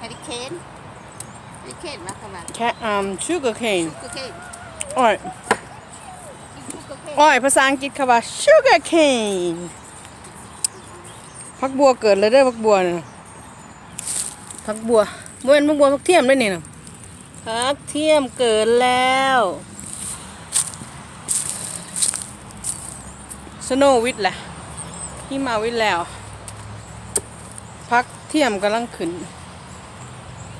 Hurricane. Hurricane ວ່າຄຳວ່າ Ca- um, sugar cane. Sugar cane. ອ້ອຍ Sugar cane. ອ້ອຍ ພາສາອັງກິດເຂົາວ່າ sugar cane. ຜັກບົວເກີດແລ້ວເດີ ຜັກບົວນີ້ນະ ຜັກບົວ ບໍ່ແມ່ນຜັກບົວ ຜັກທຽມເດ້ນີ້ນະ ຜັກທຽມເກີດແລ້ວ ສະໂນວິດແຫຼະ ຫິມະວິດແລ້ວ ຜັກທຽມກຳລັງຂຶ້ນ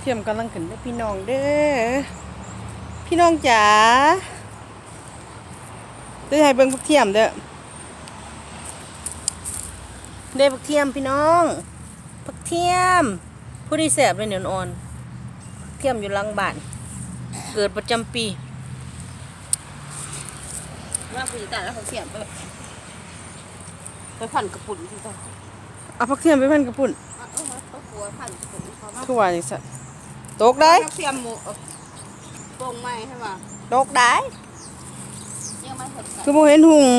ທຽມກຳລັງຂຶ້ນເດີພີ່ນ້ອງເດີ ພີ່ນ້ອງຈ໋າ. ເດີ ໃຫ້ເບິ່ງຜັກທຽມເດີ ເດ້ ຜັກທຽມພີ່ນ້ອງ ຜັກທຽມ ຜູ້ດີແຊບເລີຍນີ້ ອ່ອນໆ ທຽມຢູ່ຫຼັງບ້ານ ເກີດປະຈຳປີ. ວ່າຜູ້ຈັດການເອົາຜັກທຽມໄປ ໄປພັນກະປຸ້ນຄືກັນ. ເອົາຜັກທຽມໄປພັນກະປຸ້ນ? ເອີ ເອົາໄປຄົວພັນກະປຸ້ນເຂົາມາ. ຄືວ່າຈັ່ງຊັ້ນ? ຕົກໄດ໋. ຜັກທຽມໝູ່ ເອີ ໂປ່ງໃໝ່ໃຊ່ບໍ່? ຕົກໄດ໋. ຍັງມາເຮັດ ຄືບໍ່ເຫັນຫຸ່ງ? ອືມ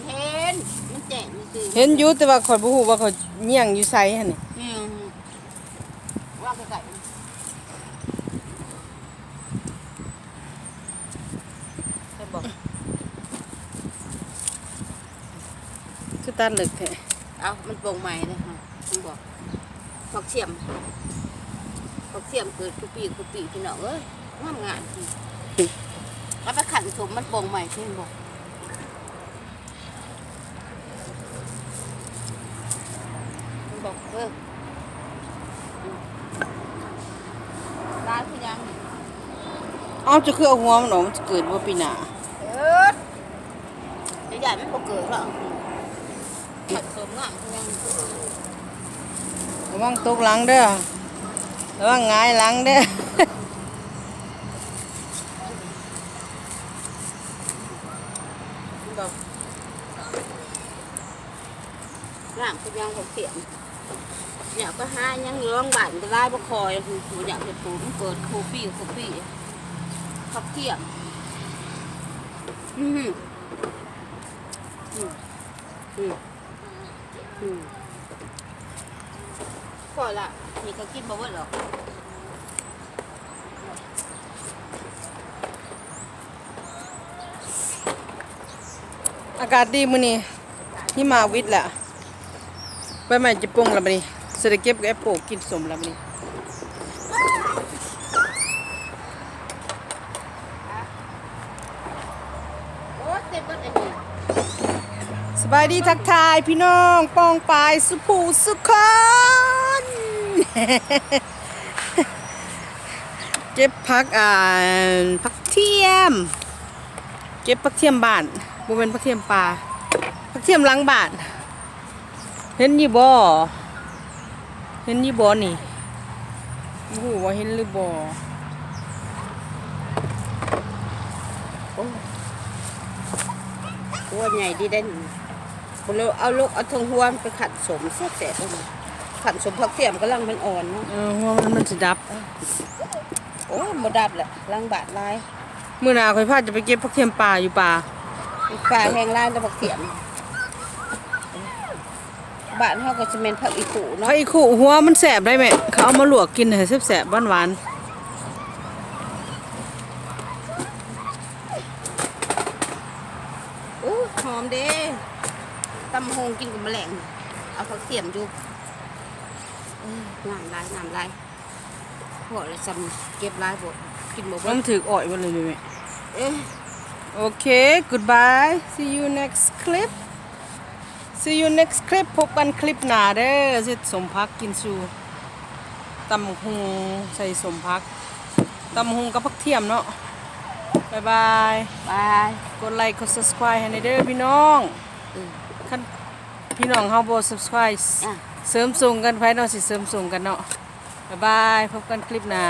ເຫັນ ມັນແຈ້ງຊື່ໆ. ເຫັນຢູ່ ແຕ່ວ່າຂ້ອຍບໍ່ຮູ້ວ່າເຂົາຍ່ຽງຢູ່ໃສຫັ້ນນີ້. ອືມ ວ່າໄກໆ. ເຫັນບໍ່? ຄືຕັດເລິກແທ້. ເອົ້າ ມັນໂປ່ງໃໝ່ເດ້ ເຫັນບໍ່? ຜັກທຽມ ຜັກທຽມເກີດຄູ່ປີຄູ່ປີ ພີ່ນ້ອງເອີຍ ງາມໆ. ເອົາໄປຂັ້ນສົມ ມັນໂປ່ງໃໝ່ ເຫັນບໍ່? ມັນບອກ ເອີ ອືມ ຫຼາຍຄືຫຍັງນີ້? ເອົ້າ ເຈົ້າຄືເອົາຫົວມັນອອກ ມັນຊິເກີດບໍ່ປີໜ້າ? ເກີດ ແຕ່ຢ້ານມັນບໍ່ເກີດເນາະ. ອືມ ຄັນສົມງາມຄືຫຍັງ? ລະວັງຕົກຫຼັງເດີ້ ລະວັງຫງາຍຫຼັງເດີ້. ງາມຄືຫຍັງ ບັກເຂື່ອນ ເນຍ ໄປຫາຫຍັງຢູ່ຫຼັງບ້ານກໍຫຼາຍ ບໍ່ຄ່ອຍ ບໍ່ຢາກເຮັດປູກ ມັນເກີດຄູ່ປີຄູ່ປີ ຜັກທຽມ. ອື ອື ອື ອື ພໍລະ ນີ້ກໍກິນບໍ່ເບິດດອກ. ອາກາດດີມື້ນີ້ ຫິມະຫວິດແລ້ວ ໃບໄມ້ຈະປົ່ງແລ້ວບັດນີ້ ຊິໄດ້ເກັບແອັບໂປກິນສົ້ມແລ້ວບັດນີ້. ສະບາຍດີ ທັກທາຍພີ່ນ້ອງປ້ອງປາຍສຸຜູ້ສຸຄົນ. ເກັບຜັກ ອ່າ ຜັກທຽມ ເກັບຜັກທຽມບ້ານ ບໍ່ແມ່ນຜັກທຽມປ່າ ຜັກທຽມຫຼັງບ້ານ. ເຫັນຢູ່ບໍ່? ເຫັນຢູ່ບໍ່ນີ້? ບໍ່ຮູ້ວ່າເຫັນຫຼືບໍ່. ໂອ້ ຫົວໃຫຍ່ດີໄດ໋ນີ້. ບໍ່ເລີ ເອົາລົກເອົາເທິງຫົວມັນໄປຂັ່ນສົ້ມແຊບໆ ອັນນີ້ ຂັ່ນສົ້ມຜັກທຽມກຳລັງມັນອ່ອນເນາະ. ເອີ ຫົວມັນ ມັນຊິດັບ. ໂອ້ຍ ບໍ່ດັບແຫຼະ ຫຼັງບ້ານຫຼາຍ. ມື້ໜ້າຂ້ອຍພາເຈົ້າໄປເກັບຜັກທຽມປ່າຢູ່ປ່າ. ປ່າແຮງຫຼາຍແລ້ວຜັກທຽມ. ບ້ານເຮົາກໍຊິແມ່ນຜັກອີ່ຂຸເນາະ. ຜັກອີ່ຂຸ ຫົວມັນແຊບໄດ໋ແມ່. ເຂົາເອົາມາລວກກິນໃຫ້ແຊບໆ ຫວານໆ. ໂອ້ ຫອມເດ້. ຕຳບັກຫຸ່ງກິນກັບມະແລງ ເອົາຜັກທຽມຢູ່. ເອີ ງາມຫຼາຍ ງາມຫຼາຍ. ພໍລະ ຊ່ຳເກັບຫຼາຍໂພດ ກິນບໍ່ເບິດ. ມັນຖືກອ້ອຍເບິດເລີຍແມ່. ເອີ ໂອເຄ goodbye, see you next clip, see you next clip. ພົບກັນຄລິບໜ້າເດີ້. ເຮັດສົ້ມຜັກກິນສູ່ ຕຳບັກຫຸ່ງໃສ່ສົ້ມຜັກ ຕຳບັກຫຸ່ງກັບຜັກທຽມເນາະ. ບາຍບາຍ ບາຍ. ກົດໄລກົດ subscribe ໃຫ້ແດ່ເດີ້ພີ່ນ້ອງ. ອືມ ຄັນພີ່ນ້ອງເຮົາບໍ່ subscribe ອະ ເສີມສົ່ງກັນ ໃຜເນາະຊິເສີມສົ່ງກັນເນາະ. ບາຍບາຍ ພົບກັນຄລິບໜ້າ.